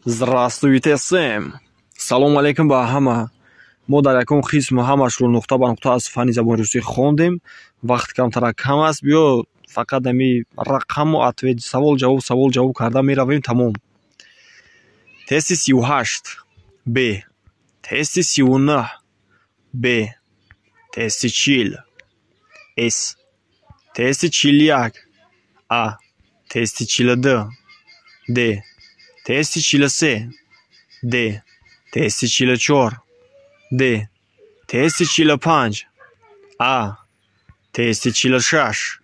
Здравствуйте всем! Салом алейкум ба ҳама. Мо дар якум қисм ҳамашро нуқта ба нуқта аз фанни забони русӣ хондем. Вақт камтара кам аст. Биё фақат ами рақаму ответ, савол ҷавоб, савол ҷавоб карда меравем, тамом. Тести 38 Б, тести 39 Б, тести 40 С, тести 41 А, тести 42 Д, тести 43 Д, тести 44 Д, тести 45 А, тести 46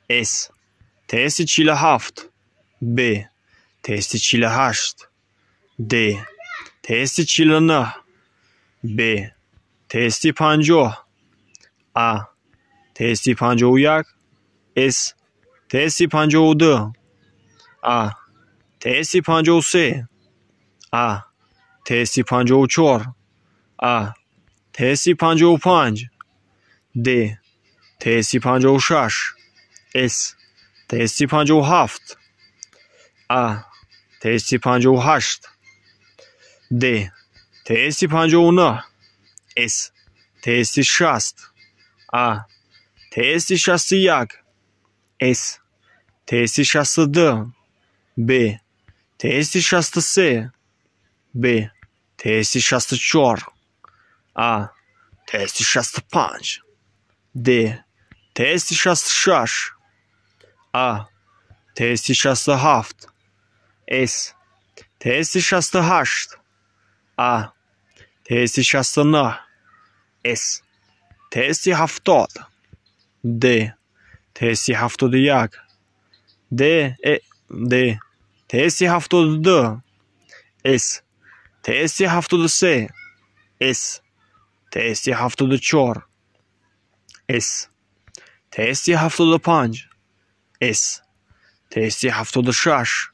С, тести 47 Б, тести 48 Д, тести 49 Б, тести 50 А, тести 51 С, тести 52 А, тести 53 А, тести 54 А, тести 55 Д, тести 56 С, тести 57 А, тести 58 Д, тести 59 С, тести 60 А, тести 61 С, тести 62 Б, тести 63 Б, тести 64 А, тести 65 Д, тести 66 А, тести 67 С, тести 68 А, тести 69 С, тести 70 Д, тести 71 Д, Д, тести 72 С, тести 73 С, тести 74 С, тести 75 С, тести 76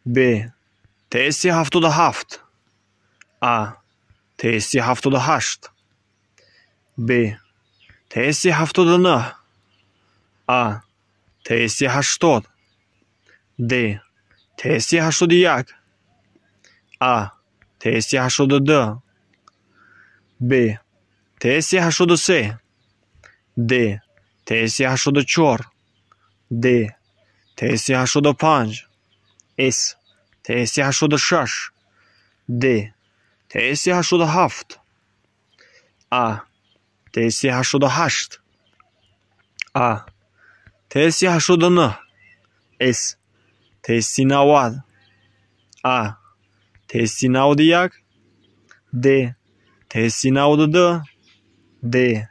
Б, тести 77 А, тести 78 Б, тести 79 А, тести 80 Д, тести 81 А, тести 82 Б, тести 83 Д, тести 84 Д, тести 85 С, тести 86 Д, тести 87 А, тести 88 А, тести 89 С, тести 90 А, тести 91 Д, тести 92 Д,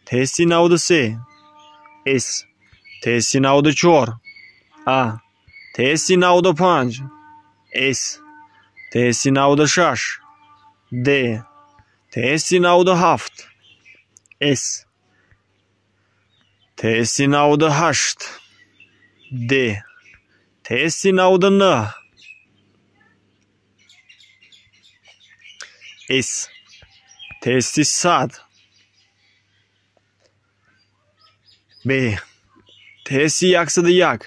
тести 93 С, тести 94 А, тести 95 С, тести 96 Д, тести 97 С, тести 98 Д, тести 99 С, тести 100 Б, тести 101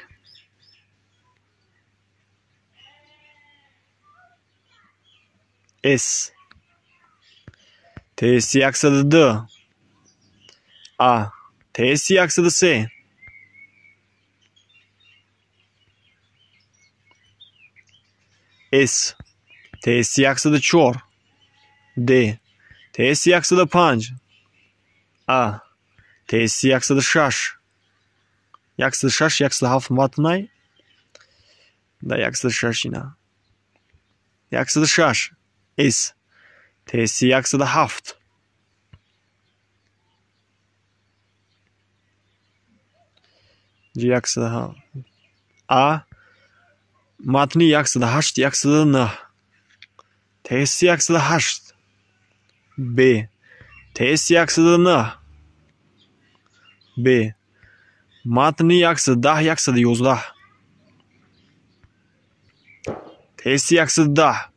С, тести 102 А, тести 103 С, тести 104 Д, тести 105 А, тести 106 106 107 матнай да 106 ина 106 С, тести 107 107 А, матни 108 109 тести 108 Б, тести 109 Б, матни 110 111 тести 110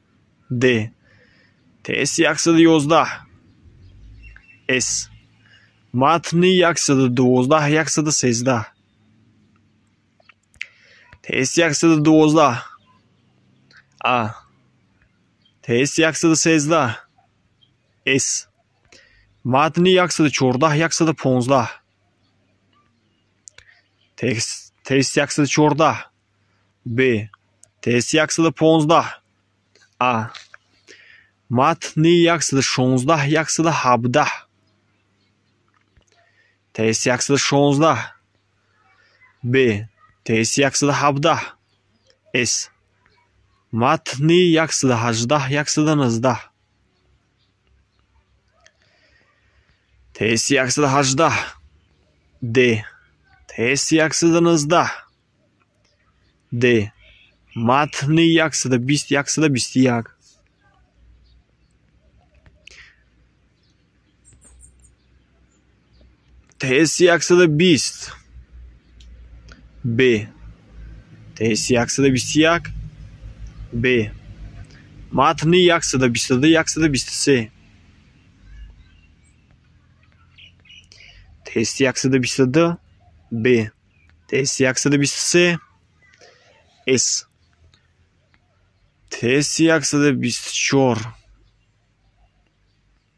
Д, тести 111 С, матни 112 113 тест 112 А. Тести 113. С. Матни 114, 115. Тест 114. Б. Тест 115. А. Матни 116, 117. Тест 116. Б. Тест 117. С. Матни 118, 119. Тест 118. Д. Тест 119. Д. Матни 120, 121. Тест 120. Б. Тест 121. Б. Матни 122, 123. Тест 122. Б. Тест 123. С. Тест 124.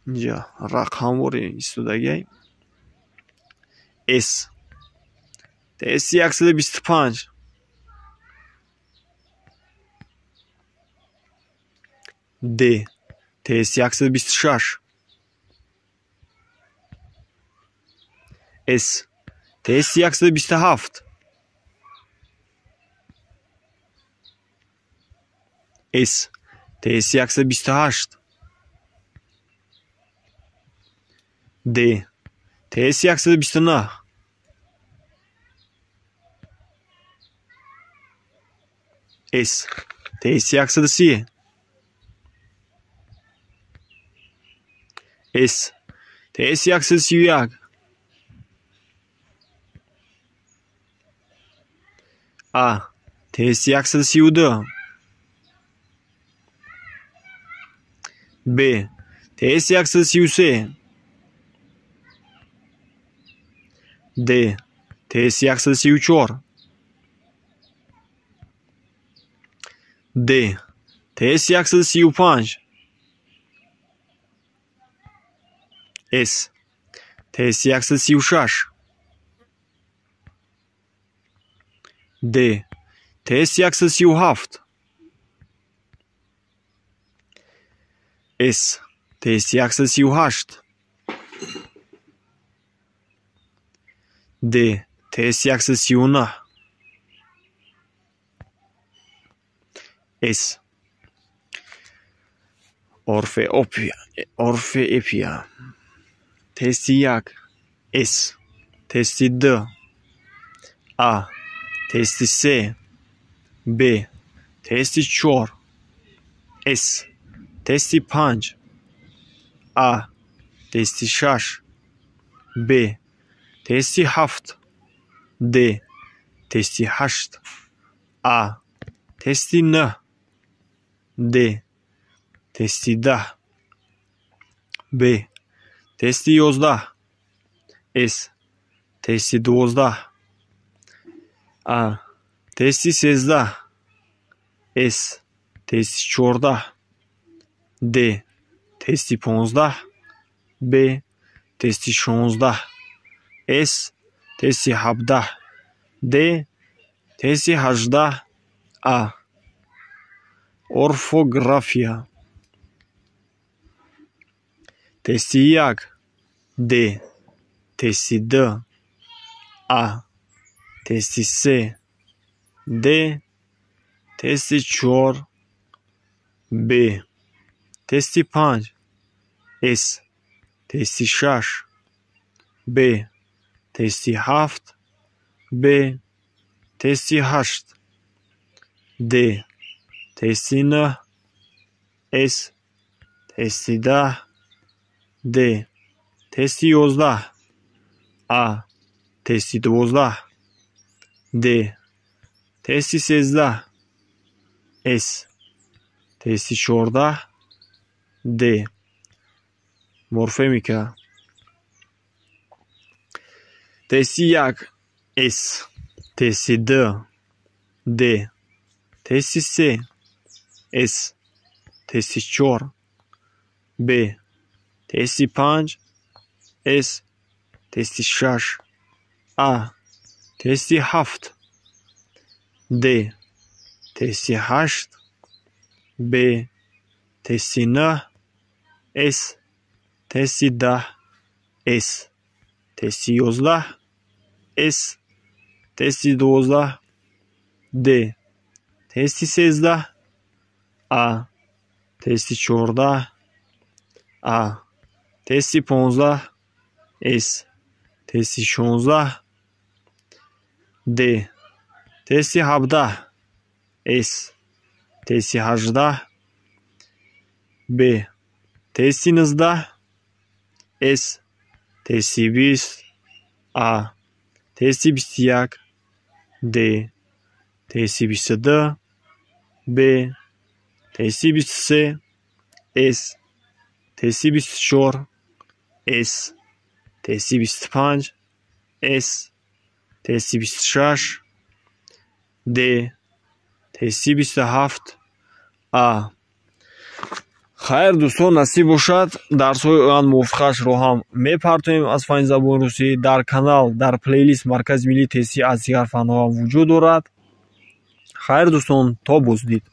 Инҷа рақамвори истодагиай. С. Тест 125. Д. Тест 126. С. Тест 127. С. Тест 128. Д. Тест 129. С. Тест 130. С. Тест 131. А. Тест 132. Б. Тест 133. Д. Тест 134. Д. Тест 135. С. Тест 136. Д. Тест 137. С. Тест 138. Д. Тест 139. С. Орфоэпия. Тести 1. С. Тести 2. А. Тести 3. Б. Тести 4. С. Тести 5. А. Тести 6. Б. Тести 7. Д. Тести 8. А. Тести 9. Д. Тести 10. Б. Тести 11. С. Тести 12. А. Тести 13. С. Тести 14. Д. Тести 15. Б. Тести 16. С. Тести 17. Д. Тести 18. А. Орфография. Тести 1. Д. Тести 2. А. Тести 3. Д. Тести 4. Б. Тести 5. С. Тести 6. Б. Тести 7. Б. Тести 8. Д. Тести 9. С. Тести 10. Д. Тести 11. А. Тести 12. Д. Тести 13. С. Тести 14. Д. Морфемика. Тести 1. С. Тести 2. Д. Тести 3. С, тести чор, Б, тести панҷ, С, тести шаш, А, тести ҳафт, Д, тести ҳашт, Б, тести нӯҳ, С, тести 10, С, тести 11, С, тести 12, Д, тести 13, А, тести 14, А, тести 15, С, тести 16, Д, тести 17, С, тести 18, Б, тести 19, С, тести 20, А, тести 21, Д, тести 22, Б, тести 23, С, тести 24, С, тести 25, С, тести 26, Д, тести 27, А. Хайр, дӯстон, насиб бошад, дарсҳои оянд мувофиқашро ҳам мепартоем аз фанни забони русӣ. Дар канал, дар плейлист Маркази миллии тестӣ аз дигар фанҳо ҳам вуҷуд дорад. Хайр, дӯстон, то боздид.